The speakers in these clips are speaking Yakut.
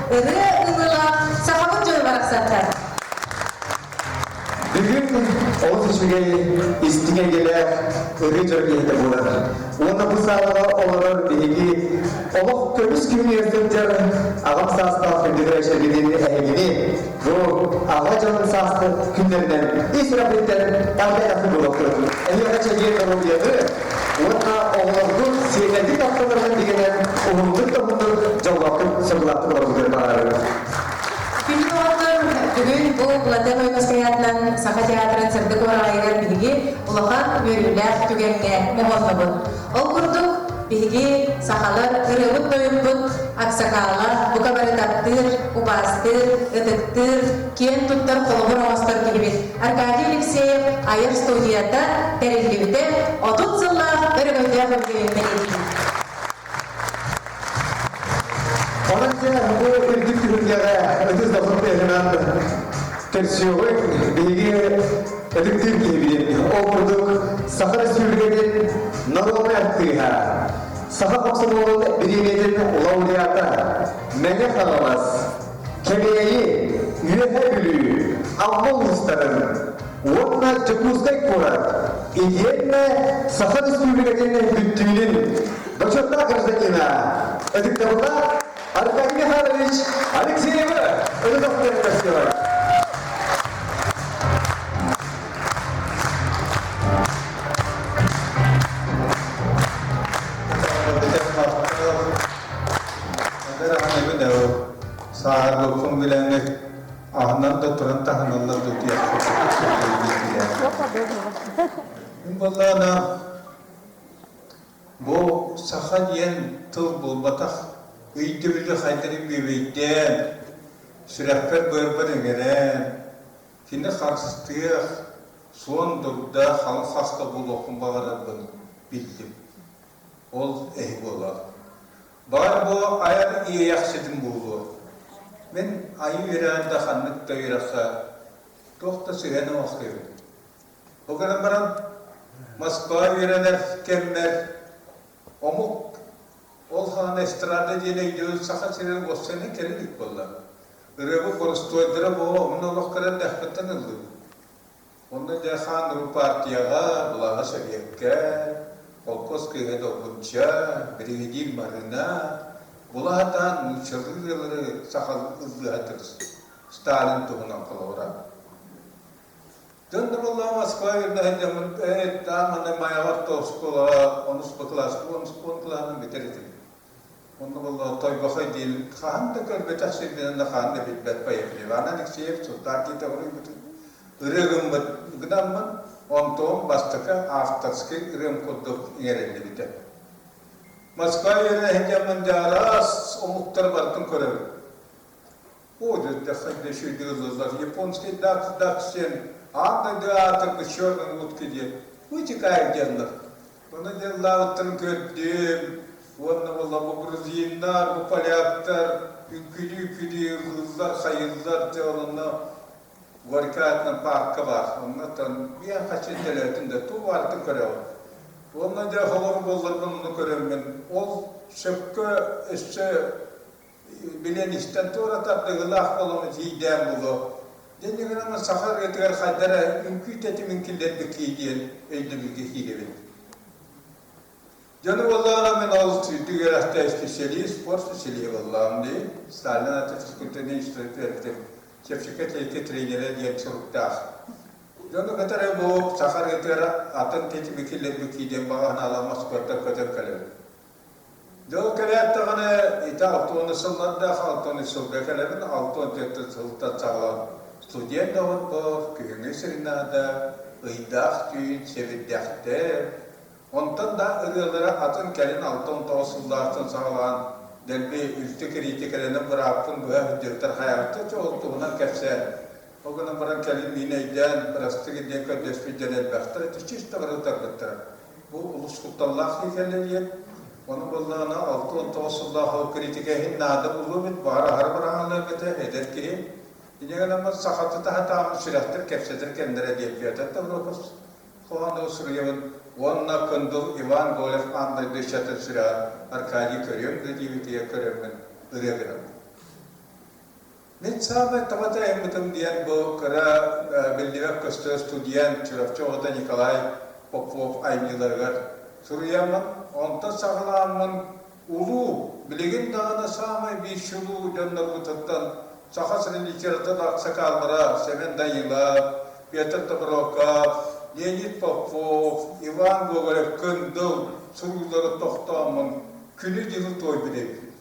Ырыа ымыылаах сахабыт дьоно барахсаттар. Бүгүн олус үчүгэй, истиҥ эйгэлээх ырыа дьоро киһитэ буолар. Уонна бу саалаҕа олорор биһиги олох көмүс күһүнүгэр сылдьар аҕам саастаах күндү көрөөччүлэрбитин эһигини бу аҕа дьонун саастар күннэринэн ис сүрэхпиттэн эҕэрдэ буолуохтун. Эһиэхэ чэгиэн доруобуйаны уонна оҕолоргут сиэнэргит тапталларынан бигэнэн уһуннук да уһуннук дьоллоохтук соргулаахтык олорбутугар баҕарабын. Күндү доҕоттор, бүгүн бу Платон Ойуунускай аатынан Саха театрын сырдык уораҕайыгар биһиги улахан үөрүүлээх түгэҥҥэ моһуоннубут. Ол курдук, биһиги сахалар ырыабыт-тойукпут аксакаала бука бары таптыыр, убаастыыр, ытыктыыр, киэн туттар холобур оҥостор киһибит Аркадий Алексеев айар студията тэриллибитэ 30 сыллаах өрөгөйдөөх үбүлүөйүн бэлиэтиир. Онон дьэ бу үрдүк түһүлгэҕэ ытыс дохсун тыаһынан көрсүөҕүҥ биһиги ытыктыыр киһибитин. Ол курдук Саха Республикатын норуодунай артыыһа, Саха комсомолун бириэмийэтин лауреата Мэҥэ Хаҥалас, Кэбээйи, Үөһээ Бүлүү, Амма улуустарын уонна Дьокуускай куорат итиэннэ Саха Республикатын бүттүүнүн Бочуоттаах гражданина, ытыктабыллаах Аркадий Михайлович Алексеевы ытыктабыллаах көрсүөҕүҥ. Сааһырбыппын билэҥҥит аһынан да туран таһыналлар дутуйах Мин буоллаҕына Бу саха диэн тыл буолбатах, өйдөбүлү хайдары бүөбэйдээн, сүрэхпэр-быарбар иҥэрэн, кини харыстыах, суон дурда, халыҥ хаска буолуохпун баҕарарбын биллим. Ол эһи буолар. Баҕар бу айар иэйэхситим буолуо. Мин айыы үөрэҕин да ханнык да үөрэххэ туох да сыһыана охсуйбут. Ол гынан баран Москва үөрэнэр кэммэр омук ол хаана эстрада диэн өйдөбүл Саха сирин уопсайынан кэлин илик буолла. Ырыабыт боростуойдара буола онно олох кыра эрдэхпиттэн ыллыбыт. Онно дьэ хаан партияҕа, былааҕа сэбиэккэ, холкуос кыыһа Долгунча, биригэдьиир Марына була сатаан нууччалыы ырыалары сахалыы ыллыһа Сталин туһунан холобура. Дьон да буоллаҕа Москва үөрэнэ сылдьаммын ээ таам манна Майаҕа орто оскуолаҕа онус б кылааска онус он кылааһынан бүтэр этим. Онно буоллаҕа Тойбохой диэн хаһан да көрбөтөх сирбинэн да хаһан да билбэт поэт Иван Алексеев Султан Тиитэ уруйбутун ырыа гыммыт гынаммын онтуом бастакы авторскай ырыам курдук иҥэриллибитэ. Москва үөрэнэ сылдьаммын дьэ араас омуктары барытын көрөбүн. Ходят доходящие японский дак дак сен аан дойду аатырбыт черный утки диэн вытекает диэннэр. Ону дьыллаабыттарын көрдүм. Уонна буолла бу грузиннар, бу поляктар үҥкүлүү-үҥкүлүү ыллыыллар, хайыыллар дьэ онно Горький аатынан паарка баар. Онно биэн хаччы төлөөтүн да туу баартын көрөҕүн. Уонна дьэ холор буолларбын ону көрөммүн ол сөпкө өссө билэн истэн туора тардыгылаах буолан тиийдээн буолуо. Дьэ гынан саха ырыатыгар хайда эрэ үҥкүү тэтимин киллэрбиккии диэн өйдөбүлгэ киирэбин. Дьону буоллаҕына мин ол сүүрдүк үөрэхтээх специалист, спорт специалиһэ буоллаҕым дии. Сталин аты физкультурный институт чэпчэки атлетика тренерэ диэн суруктаах. Дьону кытары бу саха ырыатыгар атын тэтими киллэрбиккии диэн баҕа санаалаах Москваттан көтөн кэлэбин. Дьол кэлээт даҕаны ити 60 сыллардаах 63 сылга кэлэбин, 64 сылтан саҕалаан студент доҕорбор, күһүҥҥү сиринада, ыйдаах түүн, сэбирдэхтэр, онтон да ырыалара атын кэлин 69 сыллаахтан саҕалаан дэлби үлтү кириитикэлэнэн бырааппын быһа сылдьыбыттар хайаабыттар ол туһунан кэпсээн Ол гынан баран кэлин миин өйдөөн, бырастыы диэн көрдөспүт дьон элбэхтэр, чисто бары утарбыттара. Бу олус кутталлаах киһи кэллэ диэн, ону буоллаҕына 69 сыллаах ол критика иһин наада буолуо эбит, баҕар аһары быраҕаллар эбитэ, эдэр киһи. Инньэ гынан сахаты таһатаабыт сүрэхтэр кэпсэтэр кэмнэрэ диэн Петр Таврохов хоһоону суруйабын уонна Кындыл Иван Голев аан дойду ыччатын сүрэҕин Аркадий көрүөм да диэбитигэр көрөммүн ырыа гынабын. Мин саамай таба тайаммытым диэн бу кыра биллибэт көстөр студент Чурапчы оҕото Николай Попов айымньыларыгар суруйаммын, онтон саҕалааммын улуу, билигин даҕаны саамай биир чулуу дьоннорбутуттан Саха сирин литература аксакааллара Сэмэн Дайыылап, Петр Тобуроков, Леонид Попов, Иван Гоголев-Кындыл суруйуулары тохтооммун күнү-дьылы туойбут эбиппин.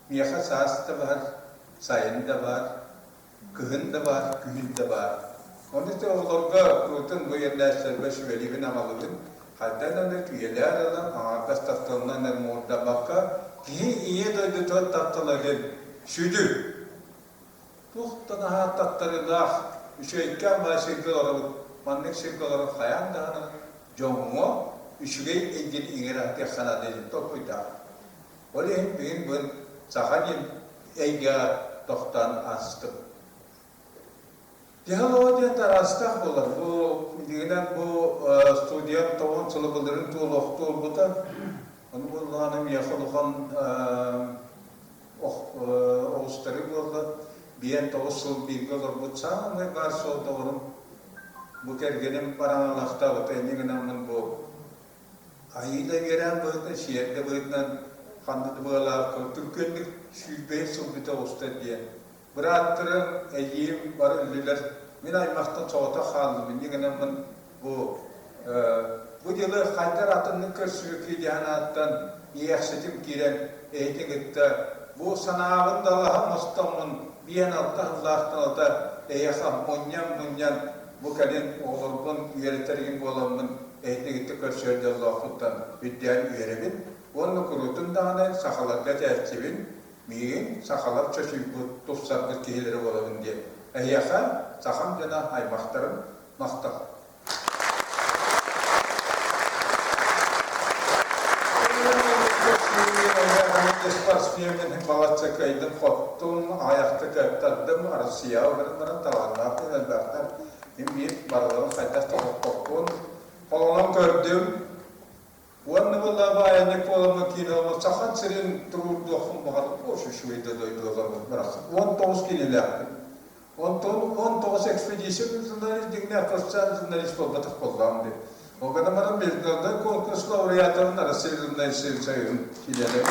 Миэхэ саас да баар, сайын да баар, кыһын да баар, күһүн да баар. Ону ити оҕолорго куруутун бу үөрэнээччилэрбэр сүбэлиибин-амалыыбын. Хайдан аны үйэлээх ылан аҥаардас тапталынан эрэ муҥурдаммакка, киһи Ийэ дойдутугар тапталарын сүдү, туох да наһаа таттарыылаах, үчүгэйкээн баай сиргэ олоробут, маннык сиргэ олорон хайаан даҕаны дьоҥҥо үчүгэй эйгэни иҥэрэ сатыахха наада диэн толкуйдаах. Ол иһин бүгүн бу саха диэн эйгэҕэ тохтоон аастым. Технология араастаах буолар. Бу билигинэн бу студиям тоҕон сылы былырын туолуохтуурбута. Ону буоллаҕына миэхэ улахан оҕустарыы буолла. Биэн 9 сыл бииргэ олорбут саамай баар суол доҕорум. Бу кэргэним бараҥалахтаабыта инньэ гынаммын бу Айыы да үөрээн быһыытынан, сиэр да быһыытынан ханнык да быалаах түргэнник 25 сыл бүтэ оҕуста диэн. Бырааттарым, эдьиийим бары өллүлэр. Мин аймахтан соҕотох хааллым. Инньэ гынаммын бу бу дьылы хайдар атыннык көрсүбүккүй диэн ааттан иэхситим киирэн эһити кытта бу санаабын далаһа оҥостоммун биэн алта сыллаахтан алта эһиэхэ мунньан-мунньан Бу кэлин оҕолорбун үөрэтэригин буоламмын эһитигитти көрсөр дьоллоохпуттан үрдээн үөрэбин уонна куруутун даҕаны сахаларга этээччибин, миигин сахалар чочуйбут, тупсарбыт киһилэрэ буолабын диэн. Эһиэхэ сахам дьоно аймахтарым махтал. Спортсменмин балачча кыайдым-хоттум, аҕыйахта кыаттардым, Россияҕа баран баран талааннаахтар элбэхтэр. Мин биир барыларын хайдах да хоппоппун. Холонон көрдүм. Уонна буолла айанньык буоламмын киинэ Саха сирин туруордуохпун баҕардым. Очень үчүгэй да дойду барахсан. 19 киинэлээхпин. Онтон 19 экспедиция журналист дьиҥнээх профессиональный журналист буолбатах буоллаҕым дии. Ол гынан баран международный конкурс лауреатарын Россия журналистын союһун чилиэнэбин.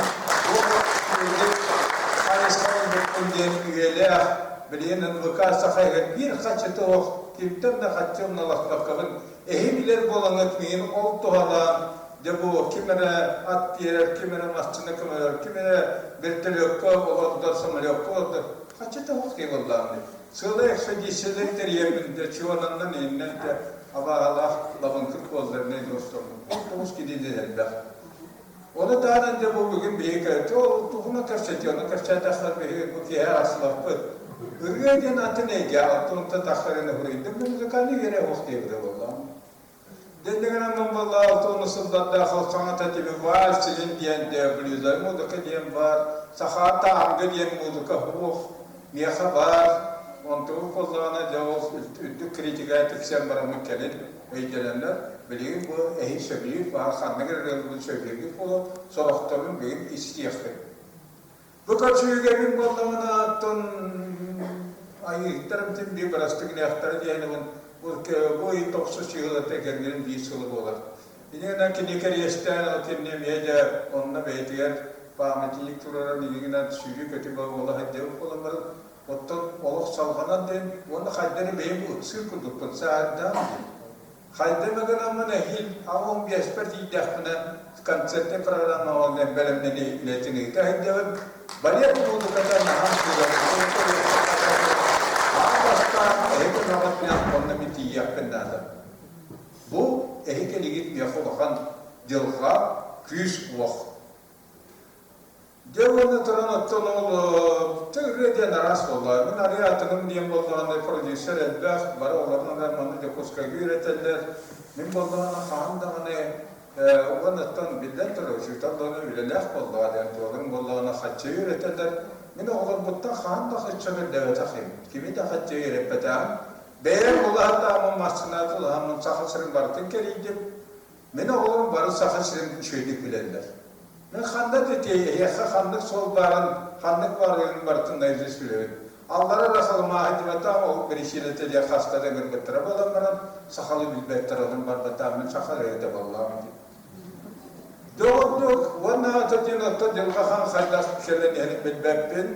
Хайысхаларбыппын диэн үйэлээх билигин НВК Саха биир хаччыта суох кимтэн да хаччы умналаспаккабын эһи билэр буолаҥҥыт миигин ол туһалаан дьэ бу ким эрэ ат тиэрэр, ким эрэ массыына көмөлөр, ким эрэ вертолетка олордор, самолекка олордор Хаччыта суох киһи буоллаҕым дии. Сыалай экспедициялары тэрийэммин да, чуонаннан иннэн да абааһылаах лабыҥкыр буолларына оҥостоммун. 19 киһи элбэх. Ону таһынан дьэ бу бүгүн биһиги ол туһунан кэпсэтиэ, ону кэпсээтэххэ биһиги бу киэһэ арахсыбаппыт. Ырыа диэн атын эйгэ, алтын тахсарын уһуруйдум, музыкальный үөрэ суох диэбитэ буоллаҕым. Дэннэгэнэн буолла 60 сыллардаах ол саҥата тиби вальс силин диэн блюзовай музыка диэн баар, саха танго диэн музыка суох, миэхэ баар. Онтугу буоллаҕына дьэ ол үрдүк критика тиксэн бараммыт кэлин өйдөнөннөр, билигин бу эһи сөбүлүүр баар ханнык эрэ ырыаларбын сөбүлүүргүт буолуо, сорохторун бүгүн истиэххит. Бу көрсүһүүгэ мин буоллаҕына оттон айыыһыттарым тим биир бырастыгыныахтара диэнибин бу ый тохсус чыһылата кэргэним биир сылы буолар. Иннинэ кини кэриэстээн ол кэмҥэ эмиэ дьэ онно бэйэтигэр памятник тураран иннинэн сүүрүү-көтүү буола сылдьыбыт буолан баран оттон олох салҕанар диэн уонна хайда эрэ бэйэм ыксыыр курдукпун саардаан диэн Хайда эмэ гынаммын эһиил аҕам биэспэр тиийдэхпинэ концертнай программаҕа бэлэмнэнии үлэтин ыыта сылдьабын. Балет музыката наһаа үчүгэй. Аан бастаан эһи көмөҕүтүнэн онно мин тиийиэхпин наада. Бу эһи кэлигит миэхэ улахан дьылҕа, күүс-уох. Дьэ уонна туран оттон ол чэ ырыа диэн араас буолла. Мин арыый атыным диэн буоллаҕына продюсер элбэх, бары олорон манна Дьокуускайга үөрэтэллэр. Мин буоллаҕына хаһан даҕаны уонна оттон биллэн турар учуутал даҕаны үлэлээх буоллаҕа диэн туолуҥ буоллаҕына хаччы үөрэтэллэр. Мин оҕолорбуттан хаһан да хаччы көрдөөбөтөх им. Кими да хаччы үөрэппэтэҕим. Бэйэм улаатааммын массыыната улаһаммын Саха сирин барытын кэрийдим. Мин оҕолорум бары Саха сирин үчүгэйдик билэллэр. Мин ханна да тиэйиэххэ ханнык суол баарын, ханнык баарыгын барытын наизусть билэбин. Аллара эрэ халымааһы диэбэтэх, ол биричиинэтэ диэн хаста да ыҥырбыттара буолан баран, сахалыы билбэттэр, онон барбатаҕым, мин саха ырыата буоллаҕым дии. Доҕордук уонна ата диэн оттон Дьылҕа Хаан хайдах кэлэн иһэрин билбэппин.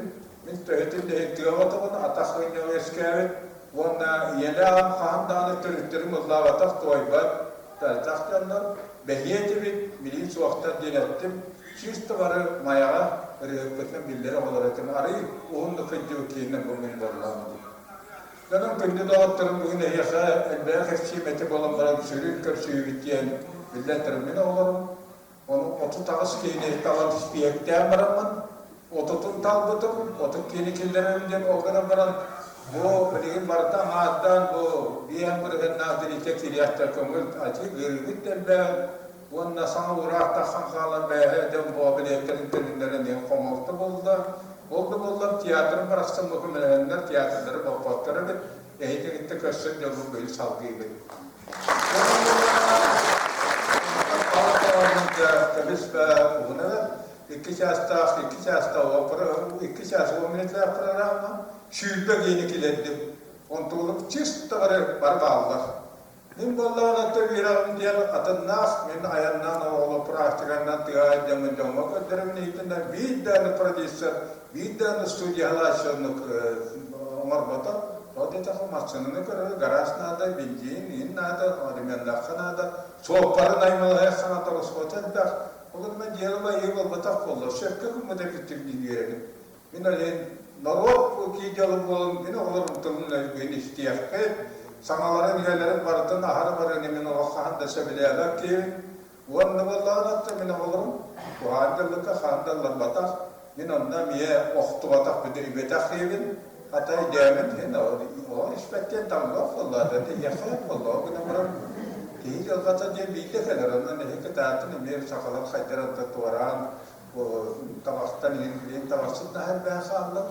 Мин төһөтүн да иһин тыаҕа отоҕун атах ыынньаҕа үөскээбит уонна ийэлээх аҕам хаһан даҕаны төрүттэрим ыллаабатах, туойбат, тартах дьоннор, бэһиэ этибит, билигин суохтар диэн эттим. Чисто бары Майаҕа ырыаһыппытынан биллэр оҕолор этим. Арыый уһуннук сылдьыбыт киһинэн бу мин буоллаҕым дии. Онон күндү доҕотторум бүгүн эһиэхэ элбэх эрчим этэ буолан баран сүрүн көрсүһүүбүт диэн биллэн турар мин оҕолорум. Ону 38 киһини талан испииһэктээн бараммын, отутун талбытым, 30 киһини киллэрэбин диэн ол гынан баран бу билигин барыта аҥаардаан бу биэһэн бырыһыаннаах дириитэ кириэхтэр көҥүл ачыы ыарыыбыт да элбээн уонна саҥа уураах тахсан хаалан бэйэһэ дьон боо билиэттэрин төнүннэрэн иһин хомолто буолла. Ол да буоллар театрым барахсан бу көмөлөһөннөр театрдары боппоттор эбит, эһиги кытта көрсөн дьолбун быйыл салгыыбыт. Көмүс уһуна икки чаастаах, икки чаастаах опера, икки чаас уон мүнүүтэлээх программа, 20 киһини килэрдим. Онтулук чисто бары бары бааллар. Мин буоллаҕына үөрэҕим диэн атыннаах, мин айаннаан оҕолор практиканнан тыа дьоҥҥо дьоҥҥо көрдөрөбүн иһитиннэ биир даҕаны продюсер, биир даҕаны студияһалааччы оннук оҥорбото. Ол диэтэххэ массыынаны көрөрө гараж наада, бензин иһин наада, ремоннахха наада, суоппары наймылаһыах саҥата ороскуота элбэх. Ол гынан дьиэҕэ байыы буолбатах буолла. Сөпкө гыммыт эбиттик дии үөрэбин. Мин ол иһин норуот кии дьолун буолан мин оҕолорум тылын өйгүн истиэххит, саҥаларын иһэлэрин барытын аһара барыаны мин олох хаһан да сөбүлээбэт киһибин. Уонна буоллаҕына оттон мин оҕолорум куһаҕан дьаллыкка хаһан да ылларбатах, мин онно эмиэ охтубатах, бүдүрүйбэтэх киһибин. Хата өйдөөмүн иһин оҕо испэттиэн таҥнуох буолла, да иһиэххэ буолла, ол гынан баран киһи дьылҕата диэн биирдэ кэлэр, онон эһи кытаатын эмиэ сахалар хайдар онтон туораан табахтан иһин билигин табахсыт наһаа элбээн хаалла.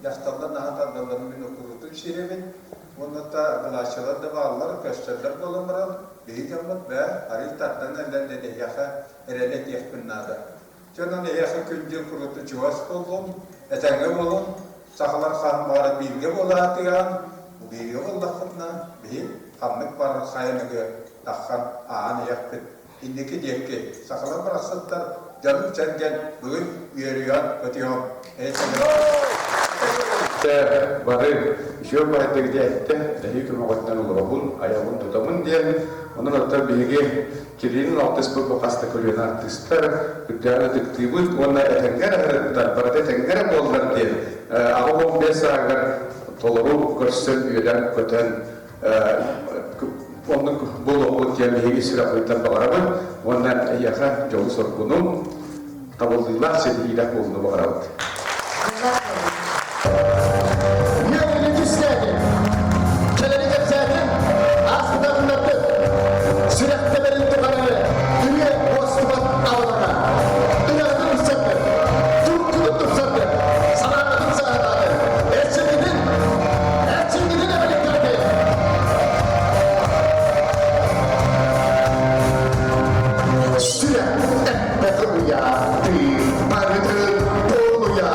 Дьахталлар наһаа тардалларын мин укуруутун сиэрэбин. Уонна да былааччалар да бааллар, көстөллөр буолан баран, биһи дьоммут бээ, арыый тардан эллэн эһиэхэ эрэлэ этиэхпин наада. Дьэ онон эһиэхэ күн-дьыл куруту чугас буоллун, этэҥҥэ буолун, сахалар хаһан баҕарар бииргэ буолаатыгаан, бииргэ буоллахпытына, биһи ханнык барар хайаныгы таххан ааһан иһэхпит Инники диэки сахалар барахсаттар дьонум-сэргэм бүгүн үөрүйэн көтүөҕүм. Бары үчүгэй баайдык диэттэ, эһиги көмөҕүттэн олоробун, айабын, тутабын диэн. Онон оттон биһиги Кириллин алтыспыт бу хас да көлүөнэ артыыстар үрдээҕин ытыктыыбыт уонна этэҥҥэ эрэ сырыттар, барыта этэҥҥэ эрэ буоллар диэн 85 сааһыгар толору көрсөн үөрэн-көтөн Оннук буолуохпут диэн биһиги сүрэхпититтэн баҕарабыт уонна эйиэхэ дьолу-соргуну, табыллыылаах ситиһиилээх буолууну баҕарабыт. Үөрүүнү түстээтин, кэлэри кэпсээтин, ааспытарыннарбыт, сүрэх тэбэрин тухары үрүө уостубат абылаҥа. Ырыаҕытын устаргыт, туруккутун тупсаргыт, санааҕытын сааһылаатын, эрчимҥитин, эрчимҥитин эбэликтээтин. Сүрэх эппэтэ уйаатыы, барытын толуйа.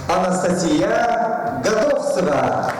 Анастасия Готовцева.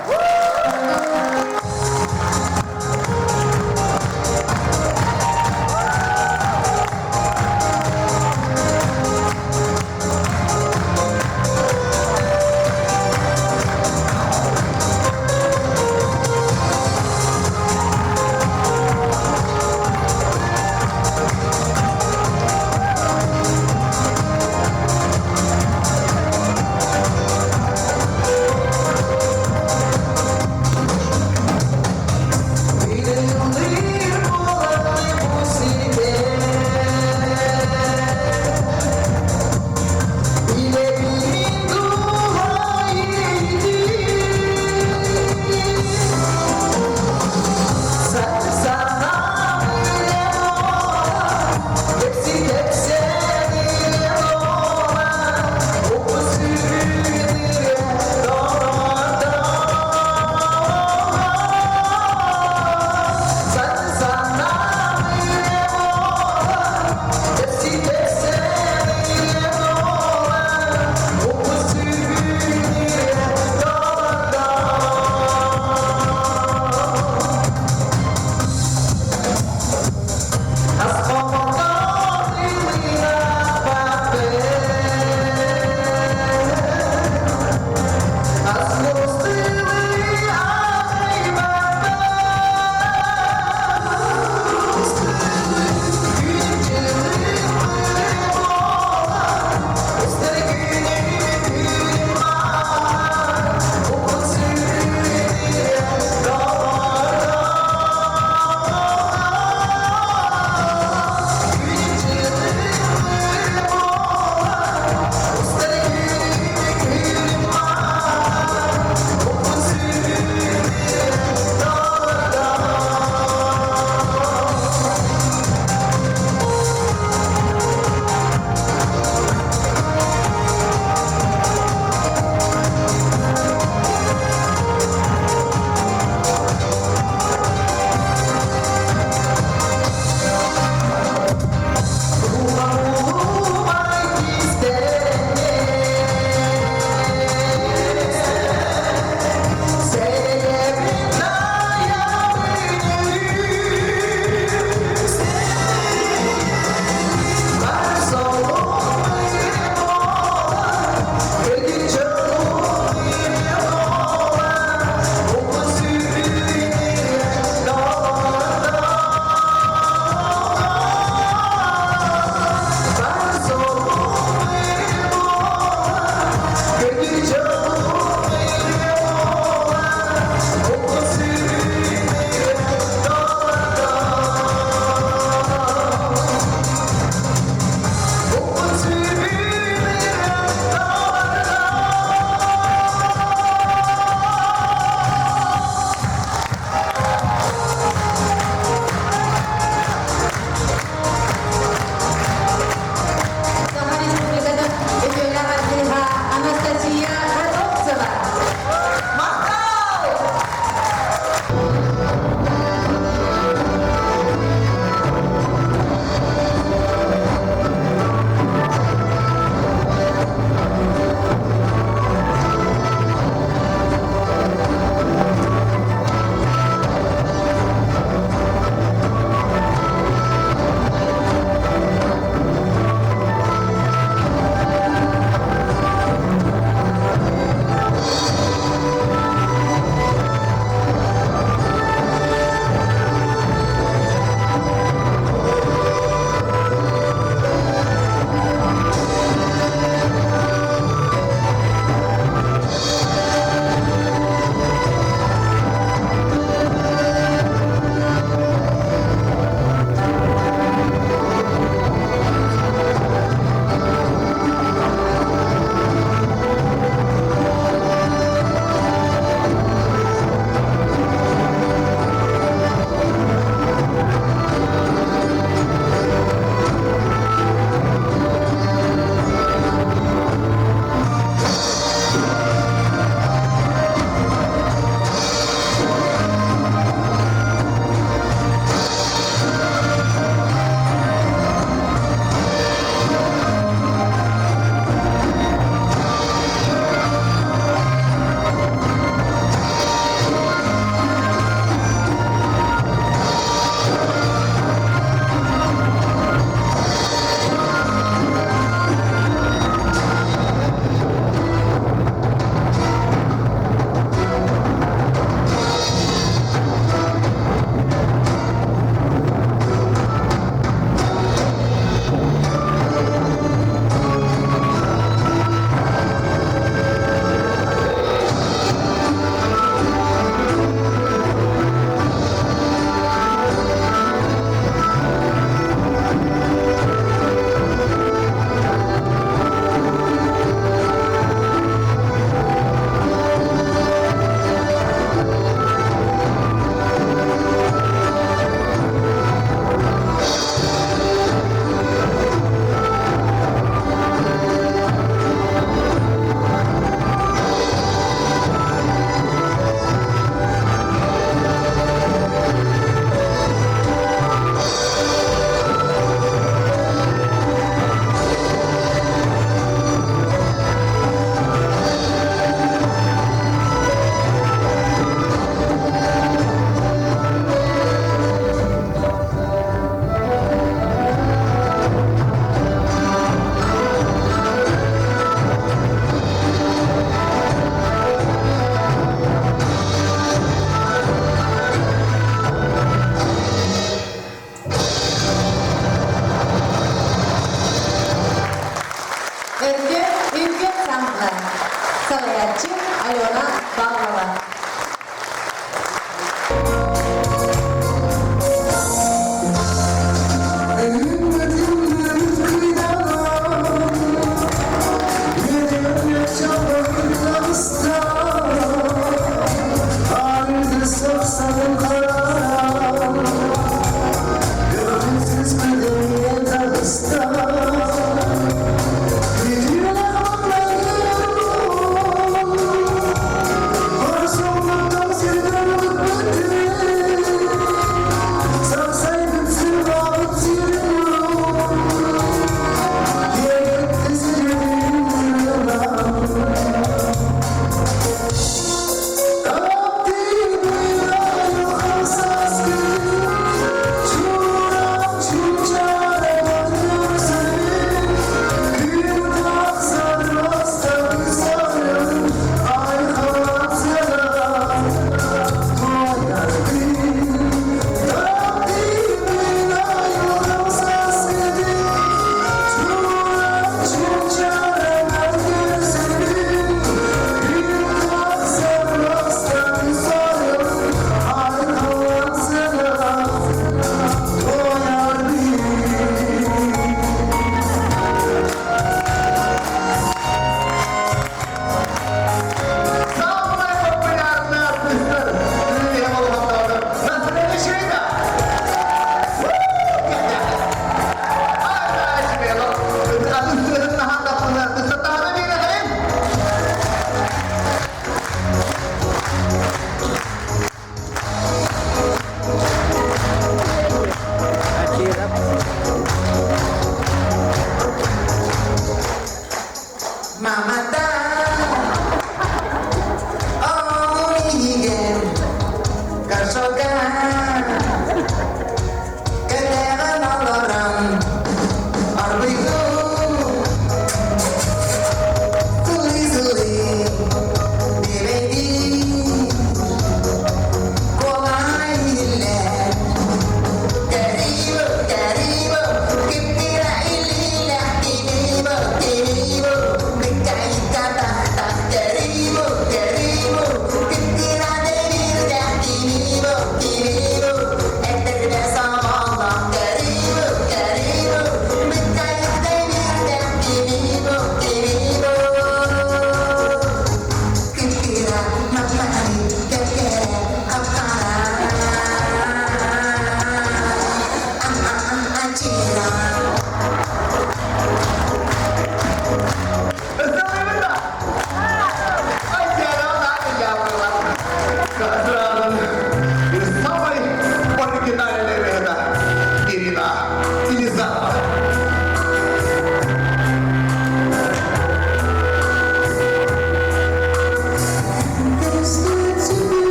Салайааччы Алена Павлова.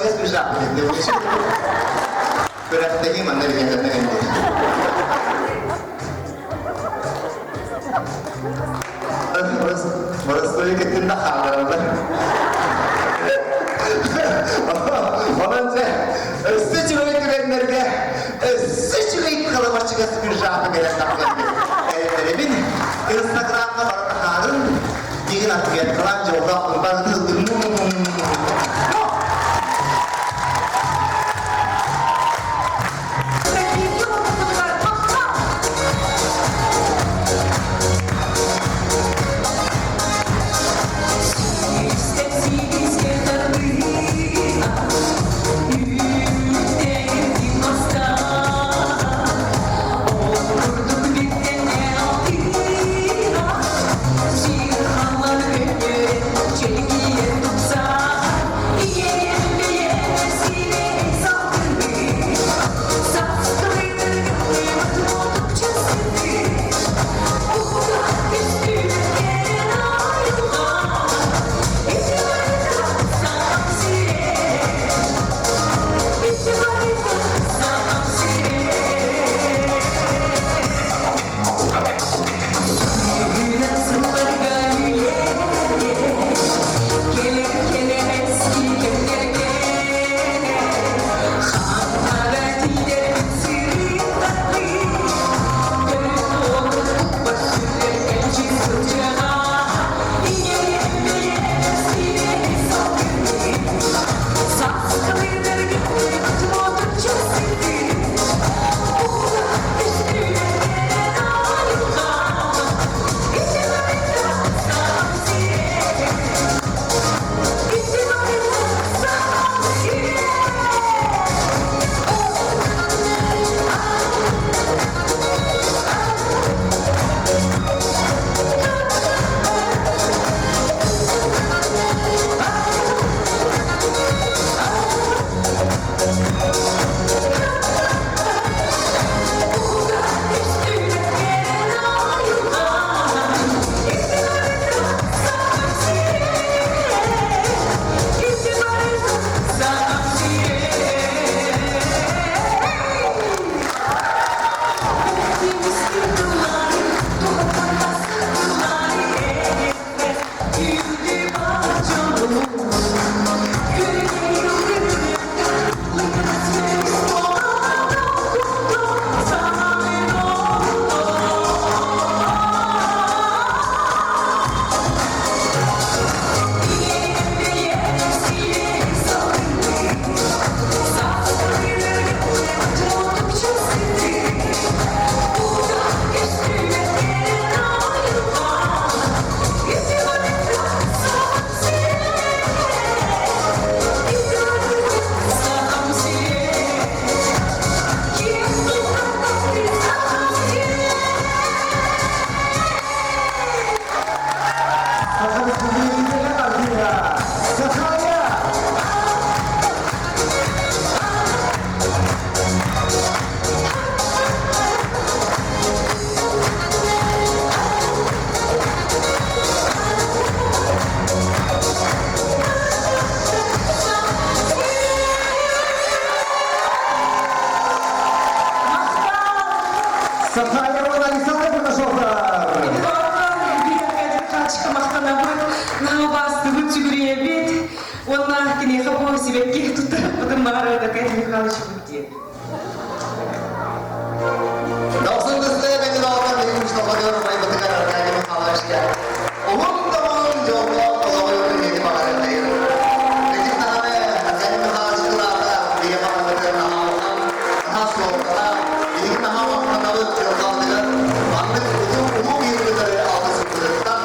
Кылабачыгас пиджакпын Күрэхтэһии манна билиэтэннэ кэлбит. Боростуой кытынна хааллараллар. Онон дьэ, өссө үчүгэй түгэннэргэ, өссө үчүгэй кылабачыгас пиджакы кэлэн тахсан эрэнэбин. Инстаграмҥа баран хаарын, дигин аттыгар кылаан дьоллоох барытын Сахаева Александр Курнашовтар! Наһаа сүгүрүйэбит уонна киниэхэ бу сибэкки туттарыппытын баҕарар Аркадий Михайлович диэн. Дохсун кыстыга бэкин оҕолор билигин Мустафадыр убайбытыгар Аркадий Михайловичка уһун домун дьоллоох олоҕу үүнүүнү баҕарыахтайын. Итин даҕаны Аркадий Михайлович кылаата биһиэхэ барыбытыгар наһаа улахан, наһаа суолталаах, билигин наһаа махтанабыт дьылҕабытыгар маннык улуу улуу киһи алтысыппытыттан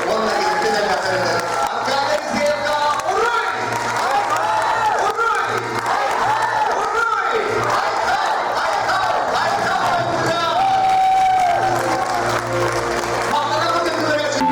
уонна киниттэн элбэхтэрин Аркадий Алексеевка уруй! Уруй! Уруй! Айхал! Айхал! Айхал! Айхал!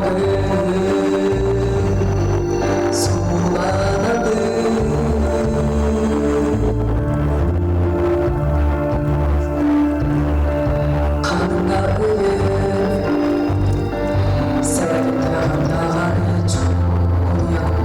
Күн сууланабын. Ханна ыйын сэрдэҕин чугуйан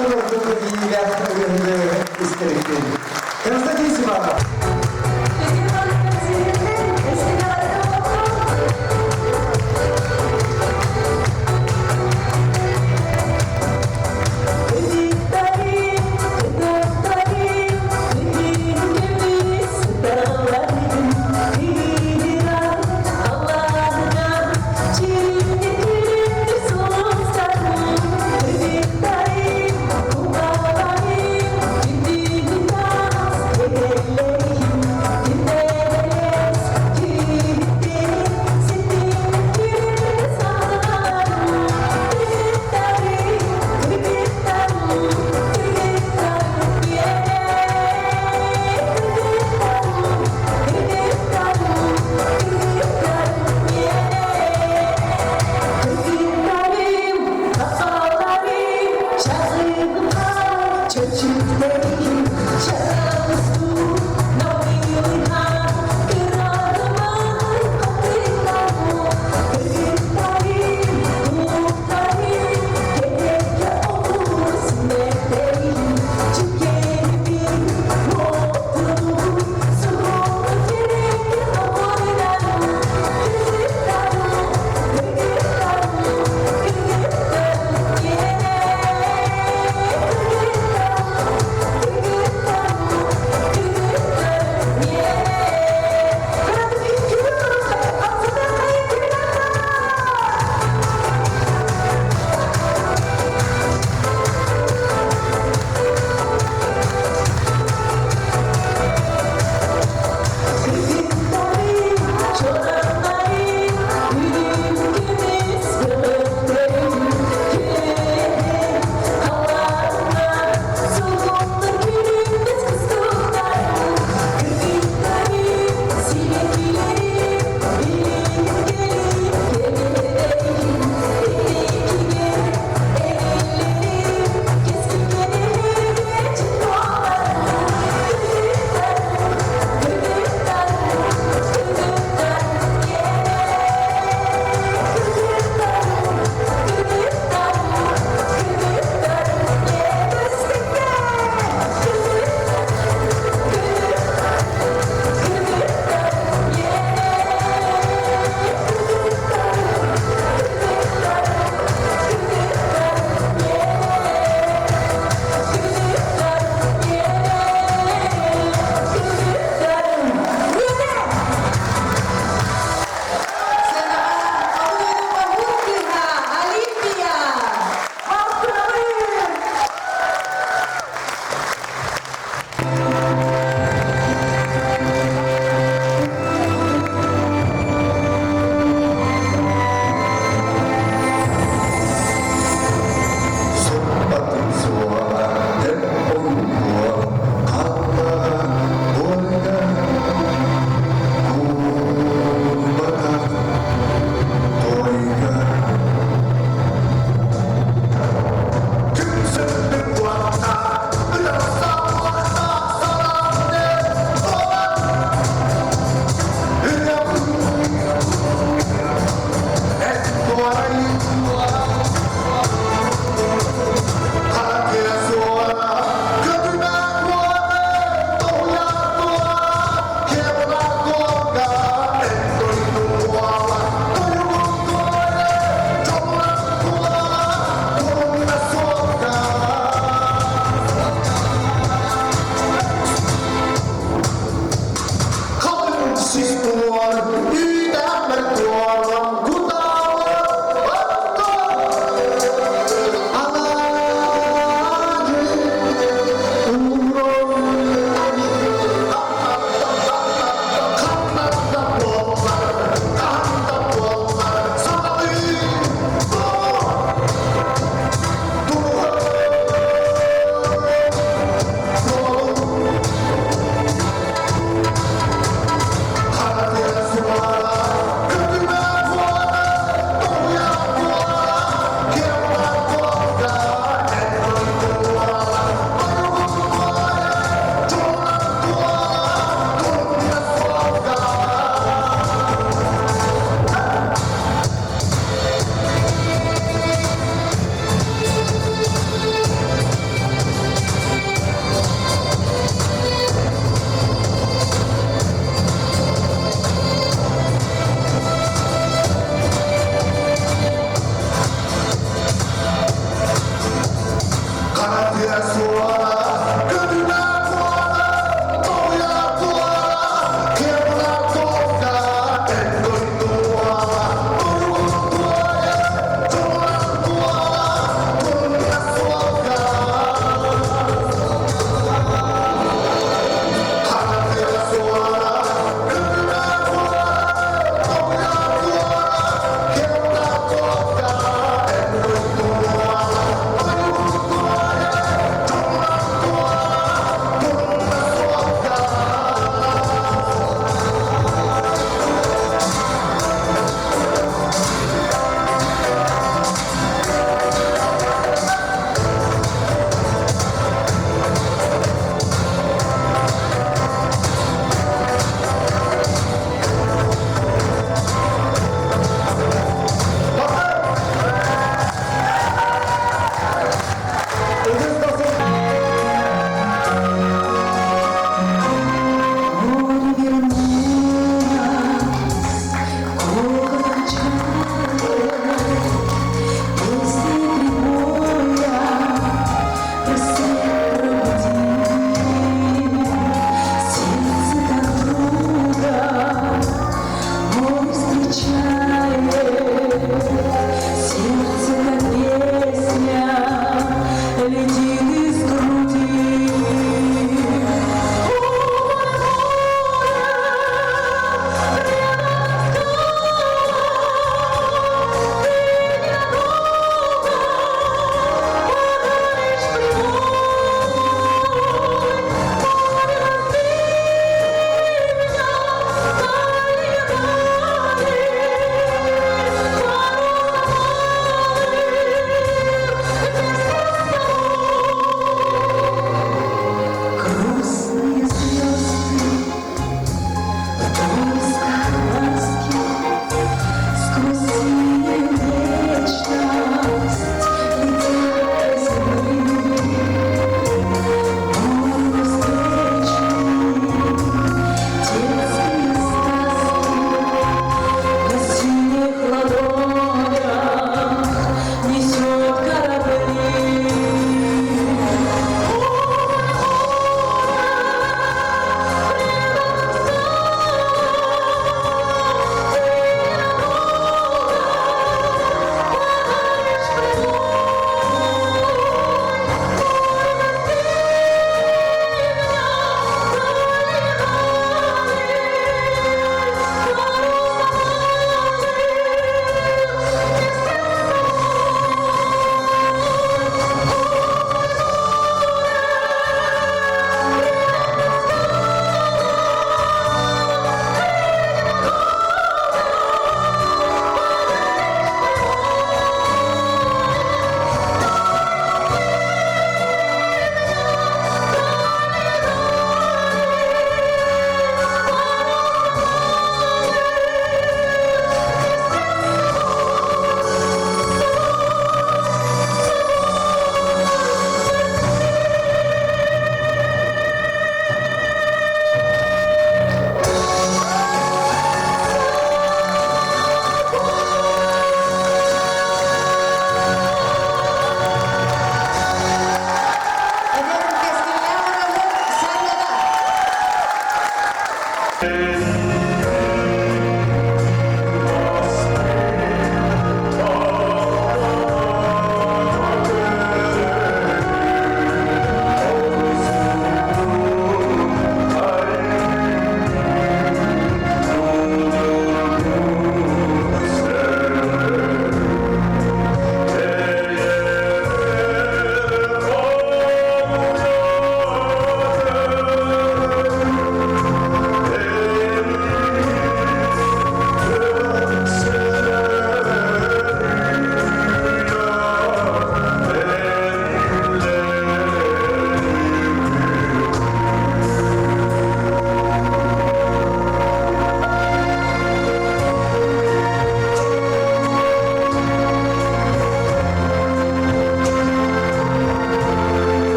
Хантан ордук иилээх ырыаһыты истэрикпин. Константин Симанов.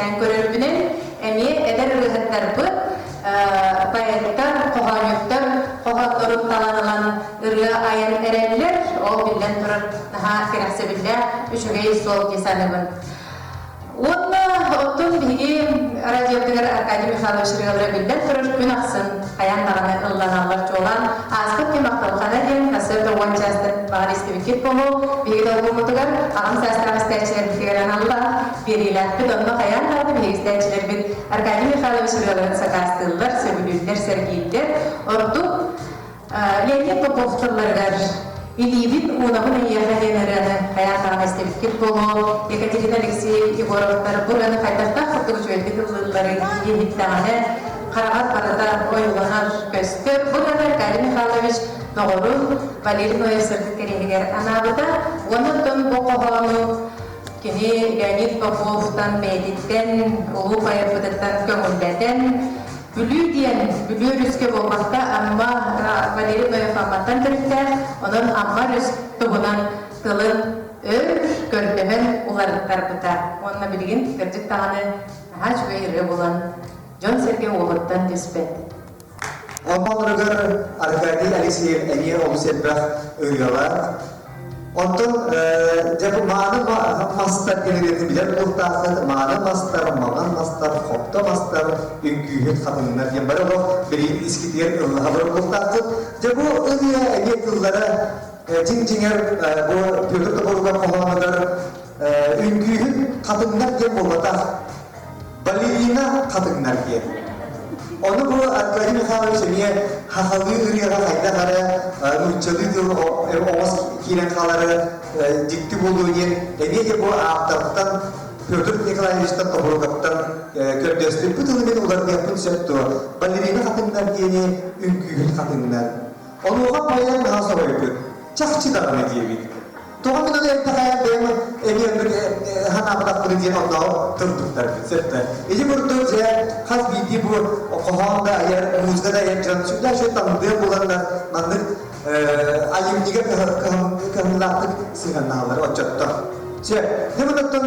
кэтээн көрөрбүнэн, эмиэ эдэр ырыаһыттарбыт, поэттар, хоһоонньуттар хоһооннорун талан ылан ырыа айан эрэллэр. Ол биллэн турар наһаа кэрэхсэбиллээх үчүгэй суол дии саныыбын. Уонна оттон биһиги радиобытыгар Аркадий Михайлович ырыалара биллэн турар күн ахсын хайаан даҕаны ылланаллар чуолаан ааспыт кэм ахтылҕана диэн сарсыарда уон чаастан баҕар истибиккит буолуо. Биһиги долгуммутугар аҕам саастаах истээччилэрбитигэр аналлаах биэриилээхпит. Онно хайаан даҕаны биһиги истээччилэрбит Аркадий Михайлович ырыаларын сакаастыыллар, сөбүлүүллэр, сэргииллэр. Ордук Леонид Попов тылларыгар Илиибин уунабын эйиэхэ диэн ырыаны хайаан даҕаны истибиккит буолуо. Екатерина Алексеев Егоровтар бу ырыаны хайдахтаах курдук үчүгэйдик ыллыылларый иһиттэҕинэ хараҕар барыта ойууланар көстөр. Бу ырыаны Аркадий Михайлович доҕорун Валерий Ноев сырдык кэриэһигэр анаабыта. Уонна оттон бу хоһоону кини Леонид Поповтан бэйэтиттэн улуу поэппытыттан көҥүллэтэн Бүлүү диэн Бүлүү өрүскэ буолбакка Амма Валерий Ноев Амматтан төрүттээх, онон Амма өрүс туһунан тылын өр көрдөһөн уларыттарбыта. Уонна билигин кырдьык даҕаны наһаа үчүгэй ырыа буолан дьон-сэргэ уоһуттан түспэт. Аммаларыгар Аркадий Алексеев эмиэ олус элбэх ырыалаах. Оттон дьэ бу мааны мастар диэн билэр буолтааххыт, мааны мастар, маҥан мастар, хопто мастар, үҥкүүһүт хатыҥнар диэн бары олох билигин искитигэр ыллаһа барар буолтааххыт. Дьэ бу ырыа эмиэ тыллара дьиҥ-дьиҥэр бу Петр Тоборугар хоһоонугар үҥкүүһүт хатыҥнар диэн буолбатах, балерина хатыҥнар диэн. Ону бу Аркадий Михайлович эмиэ хахалыы ырыаҕа хайдах эрэ нууччалыы тыл оҕус киирэн хаалары дьикти буолуо диэн эмиэ де бу ааптартан Петр Николаевичтан Тобуруковтан көрдөспүт. Бу тылы мин уларытыахпын сөп дуо? Балерина хатыҥнар диэни үҥкүүһүт хатыҥнар. Онуоха поэт наһаа соһуйбут. Чахчы даҕаны диэбит. Тоҕо мин ону эттэхэ бэйэм эмиэ санаабатахпын диэн оннооҕор тыл туттарбыт сөптө. Ити курдук дьэ хас биирдии бу хоһоон да айар, музыка да айар дьон сүрдээх үчүгэй таҥдыа буоланнар маннык айымньыга кыһамньылаахтык сыһыаннаһаллар отчоттор. Чэ, дьэ оттон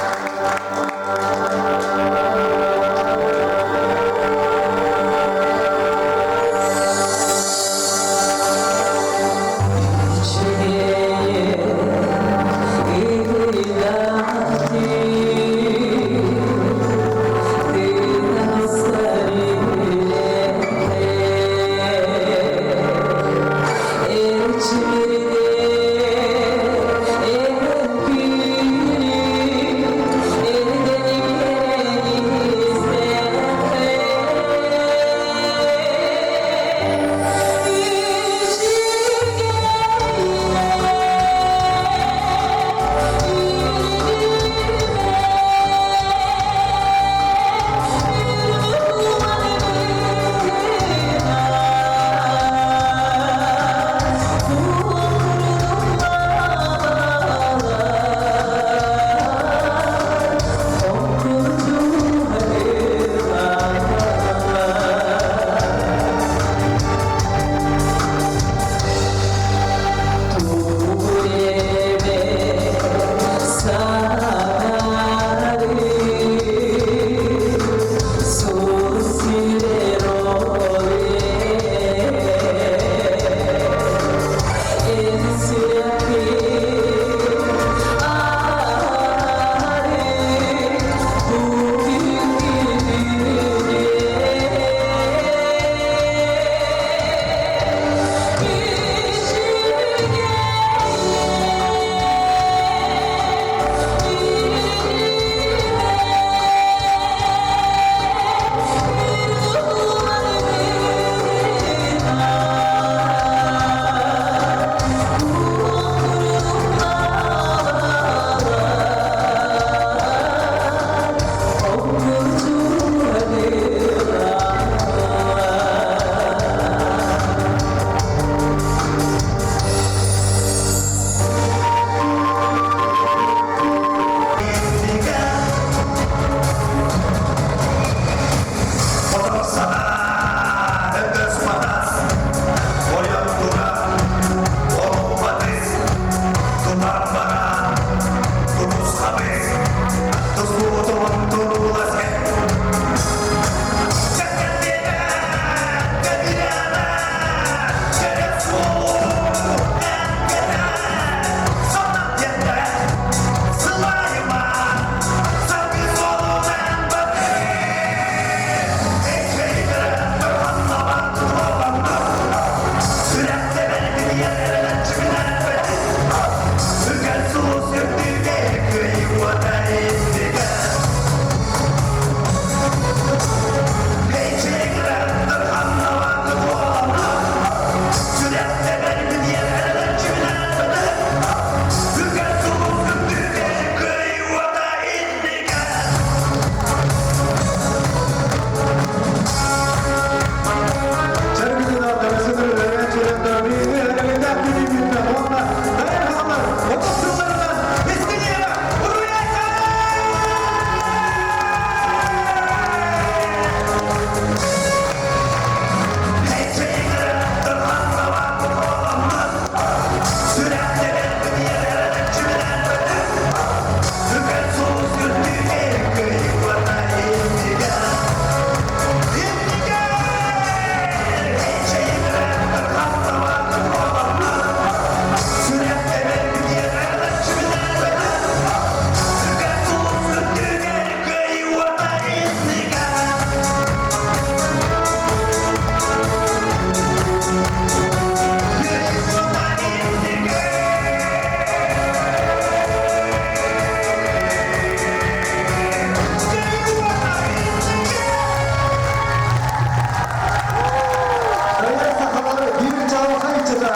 Дайар сахалар биир чаҕылхай ыччата.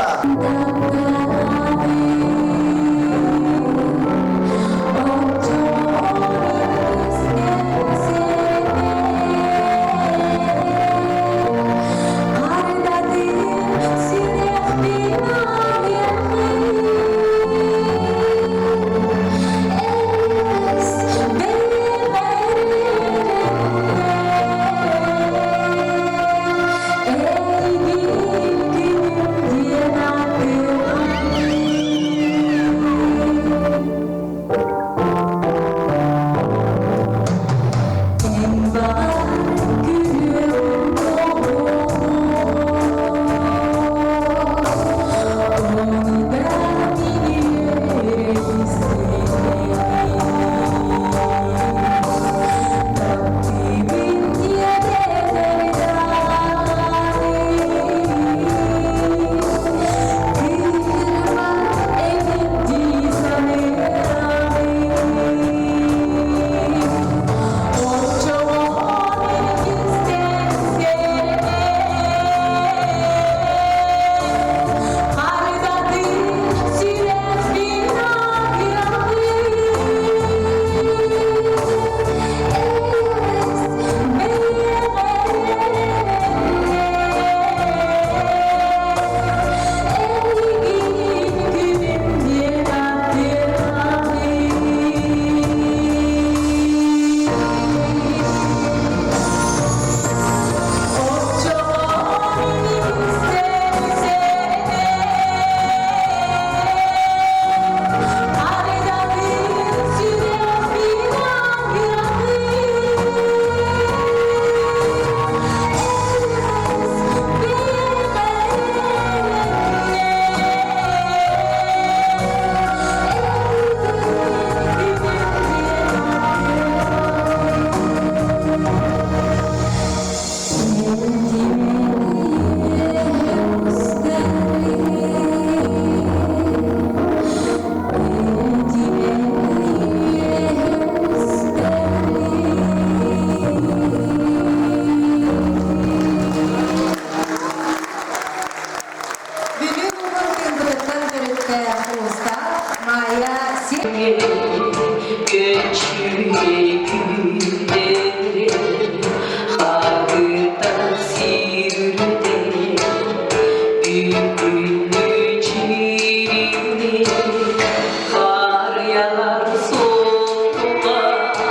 Бүлүү улууһун Тыымпытыттан төрүттээх уустаах Майя Харыялар суолга карара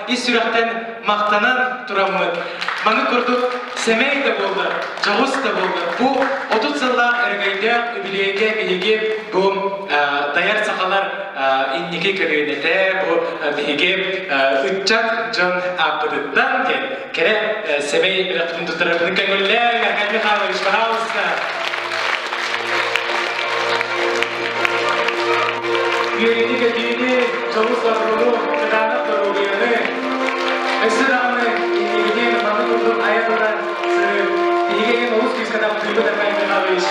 Ис сүрэхтэн махтанан тураммыт, маны курдук сэмэй да буоллар, дьоҕус да буоллар, бу 30 сыллаах өрөгөйдөөх үбүлүөйгэ биһиги бу дайар сахалар инники көлүөнэтэ, бу биһиги ыччат дьон ааппытыттан диэн кэрэ сэмэй бэлэхпитин туттарарбытын көҥүллээҥ, Аркадий Михайлович, пожалуйста. Үөрүүнү-көтүүнү, дьолу-соргуну, кытаанах доруобуйаны, өссө даҕаны инникитин маннык курдук айа-тута сырыт. Биһиги эйигин олус күүскэ таптыыбыт, Аркадий Михайлович.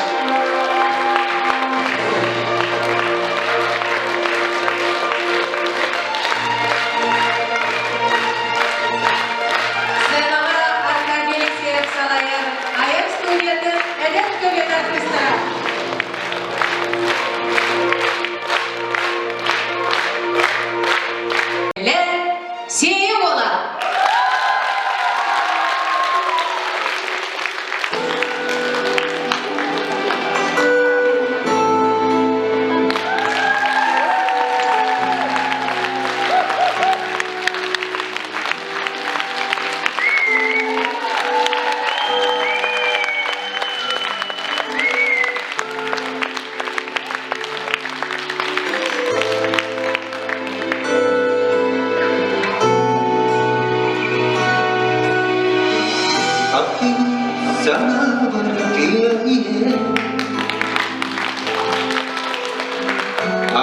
Сценаҕа Аркадий Алексеев салайар айар студиятын эдэр көлүөнэ артыыстара. Сиэйэ уола. Атын санаабар тыа иһэ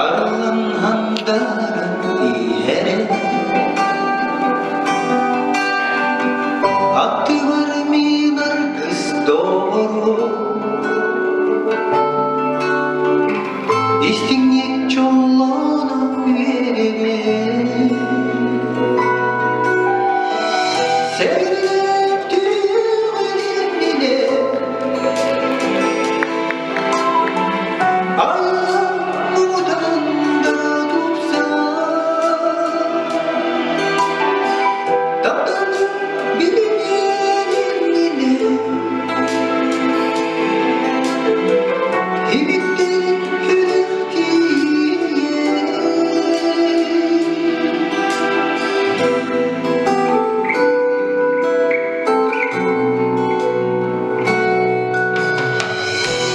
Арыллан хандаран иһэрэ Аттыбар мин аргыс доҕору Истиҥник чоллоно үөрэнэ Сэргээх түһүҕүн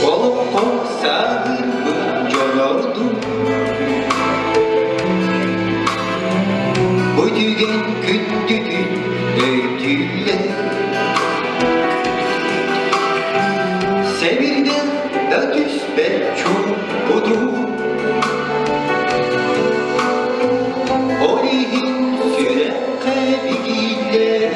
Олоххо сааһырбыт дьонордун Бу түгэн күндүтүн өйдүүллэр Сэбирдэх да түспэт чуумпуту Ол иһин сүрэххэ бигииллэр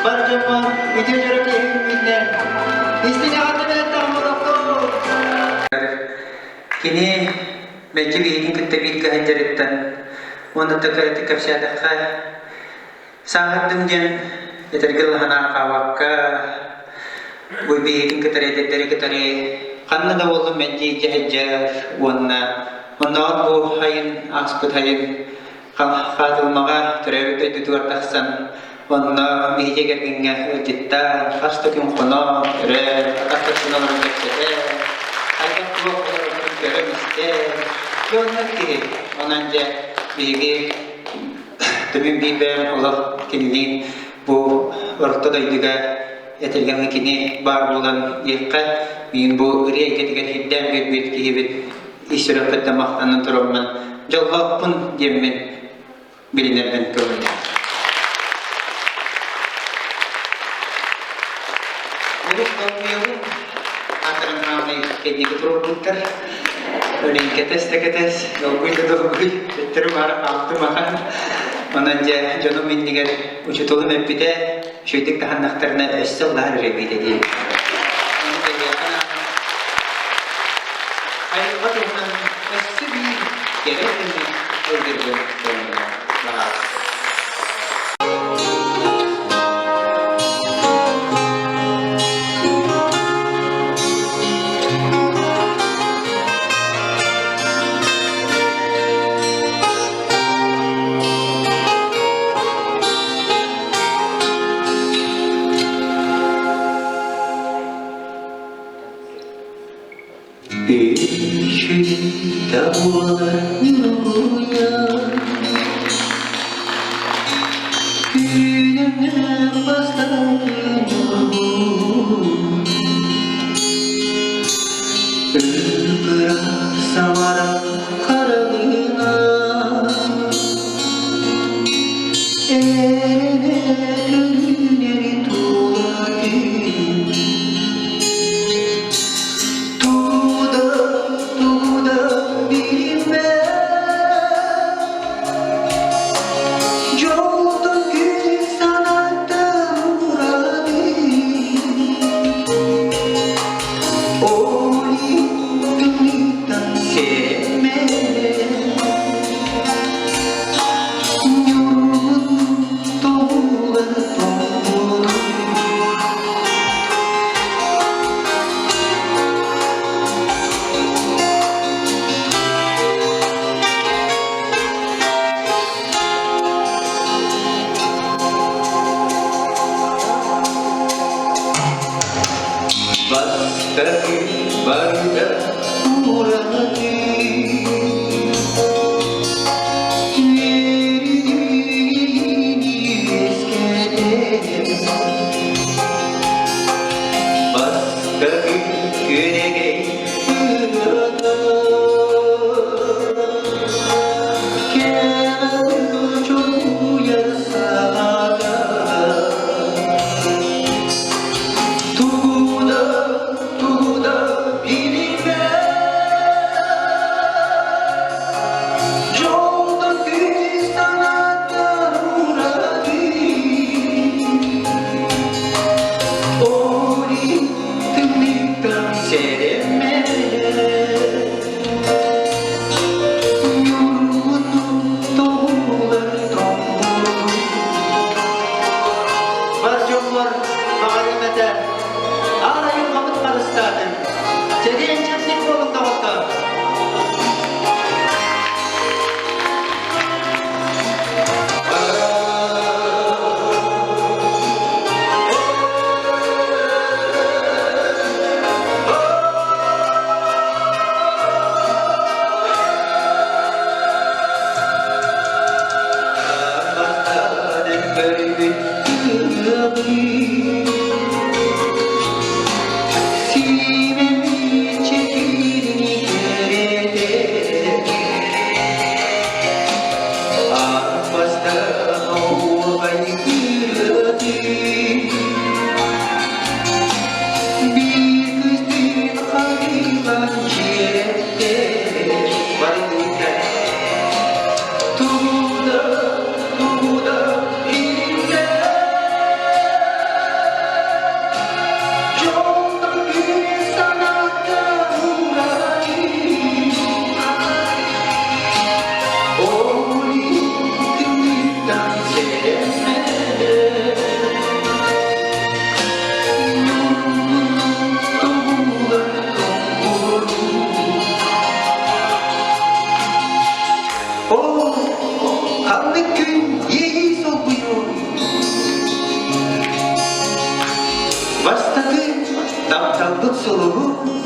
Бар дьоммор үтүө дьоро киһи Истиҥ эҕэрдэ Кини мэлдьи биһигин кытта бииргэ сылдьарыттан уонна да кыратык кэпсээтэххэ сааһырдым диэн этэргэ дылы хаалбакка бу биһигин кытары эдэрдэри кытары ханна да буоллун мэлдьи илдьэ сылдьар уонна оннооҕор бу сайын ааспыт сайын Хаатылмаҕа төрөөбүт дойдутугар тахсан онно биһиги кэргэҥҥэ ыалдьыттаан хас да күн хоно, өрөө, атах тахсан олорон кэпсэтэ, хайдах туох олорорбутун көрөн-истэ, дьоннор киһи. Онон дьэ биһиги түмүн биир бэйэм олох кинилиин бу орто дойдуга этэлгэҥҥэ кини баар буолан диэххэ, миигин бу ырыа эйгэтигэр сирдээн биэрбит киһибит ис сүрэхпиттэн махтанан тураммын дьоллоохпун диэммин билинэрбин көҥүллээх. Олус долгуйабын, аатырын хаамай кэнники туруорбуттар. Өлүн кэтэс да кэтэс, долгуй да долгуй, төттөрү баара хаалтым ахан. Онон дьэ дьонум иннигэр учууталым эппитэ, үчүгэйдик таһыннахтарына өссө ыллаһар эрэ дии. Айылҕа туһунан өссө биир кэрэ күнү ылгыргын баҕар. буолар ньургуйа. Күнүҥҥэ бастакы ньургун, Ып-ыраас самара хараҕынан Эрэнэ көрүнэри тулатын Туда, туда билиммэт Дьолтон күн санаттан ураты Олиттан сэмэн Ньургун тула тоҥмутун. Бастакы барыта ураты Үөрүүнү үөскэтэр Бастакы күнэгэй ырыата Кэҕин чуйар саҥата Тугу да, тугу да билиммэт Дьолдон күүс санааттан ураты Ори тымныыттан сэрэммэт Ньургунун тоһуулар тоҥмут Бар дьоммор баҕарыам этэ, Аар айылҕабыт харыстаатын, чэгиэн чэбдик буолун доҕоттоор! Биир кыстыын хатылан киэрэтте барбыта. Тугуда, тугуда илимнэ Дьолтон күн санаата ураты Ол күнүттэн сэрэммэт Оо, ханнык күн иэйии солбуйуой? Бастакы тапталбыт сулуһу.